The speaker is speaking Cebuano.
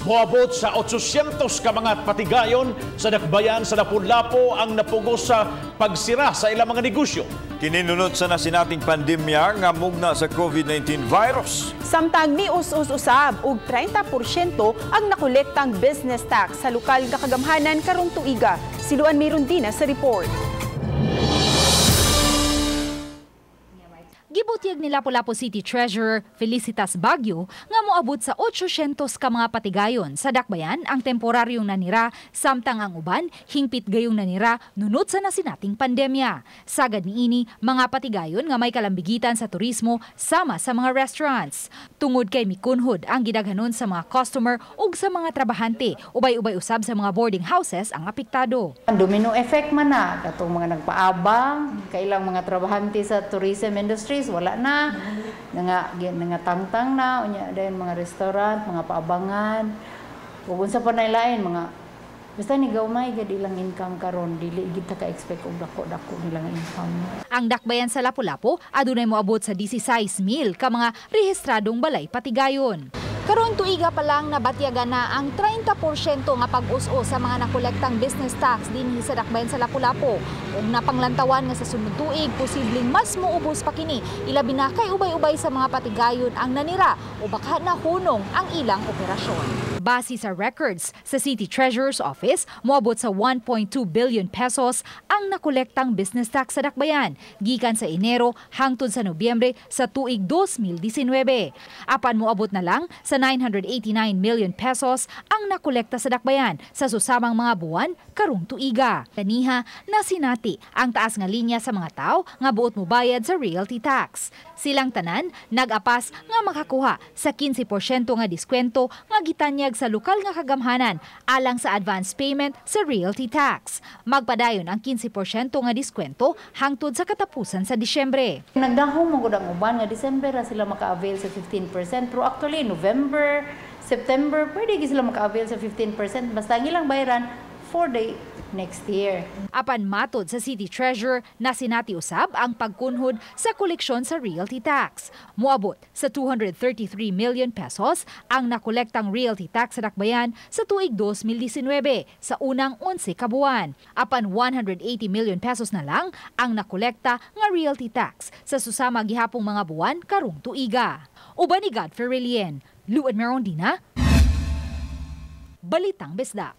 Moabot sa 800 ka mga patigayon sa dakbayan sa Lapu-Lapu ang napugos sa pagsira sa ilang mga negosyo. Kininunod sa nasinating pandemya nga mugna sa COVID-19 virus. Samtang mius-us usab og 30% ang nakolektang business tax sa lokal nga kagamhanan karong tuiga. Siluan Mirondina sa report. Gibutyag ni Lapu-Lapu City Treasurer Felicitas Baguio nga moabot sa 800 ka mga patigayon sa dakbayan ang temporaryong nanira, samtang ang uban hingpit gayong nanira nunot sa nasinating pandemya. Sagad niini, mga patigayon nga may kalambigitan sa turismo sama sa mga restaurants. Tungod kay mikunhod ang gidaghanon sa mga customer ug sa mga trabahante, ubay-ubay usab sa mga boarding houses ang apektado. Domino effect man na katong mga nagpaabang, kailang mga trabahante sa tourism industries wala na, nangatangtang na unya, dayon mga restaurant, mga paabangan ug unsa pa na lain mga basta ni gamay gid ilang income karon. Dili gid ta ka-expect og dako-dako nilang income. Ang dakbayan sa Lapu-Lapu adunay moabot sa 16,000 ka mga rehistradong balay patigayon. Karon tuiga pa lang, nabatyagan na ang 30% nga pag-us-us sa mga nakolektang business tax dinhi sa dakbayan sa Lapu-Lapu. Ug napanglantawan nga sa sunod tuig posibleng mas muubos pa kini, ilabi na kay ubay-ubay sa mga patigayon ang nanira o baka nahunong ang ilang operasyon. Base sa records sa City Treasurer's Office, moabot sa 1.2 billion pesos ang nakolektang business tax sa dakbayan gikan sa Enero hangtod sa Nobyembre sa tuig 2019. Apan moabot na lang sa 989 million pesos ang nakolekta sa dakbayan sa susamang mga buwan karong tuiga. Kaniha, nasinati ang taas nga linya sa mga tao nga buot mobayad sa realty tax. Silang tanan nag-apas nga makakuha sa 15% nga diskwento nga gitanyag sa lokal nga kagamhanan alang sa advance payment sa realty tax. Magpadayon ang 15% nga diskwento hangtod sa katapusan sa Disyembre. Nagdahom mo gud ang uban nga December ra sila maka-avail sa 15%, pero actually November, September pwede gid sila maka-avail sa 15% basta ang ilang bayaran for the next year. Apan matod sa City Treasurer, nasinati usab ang pagkunhod sa koleksyon sa realty tax. Moabot sa 233 million pesos ang nakolektang realty tax sa dakbayan sa tuig 2019 sa unang 11 ka buwan. Apan 180 million pesos na lang ang nakolekta nga realty tax sa susama gihapong mga buwan karong tuiga. Uban ni Godfrey Relien, Luan Merondina, Balitang Bisdak.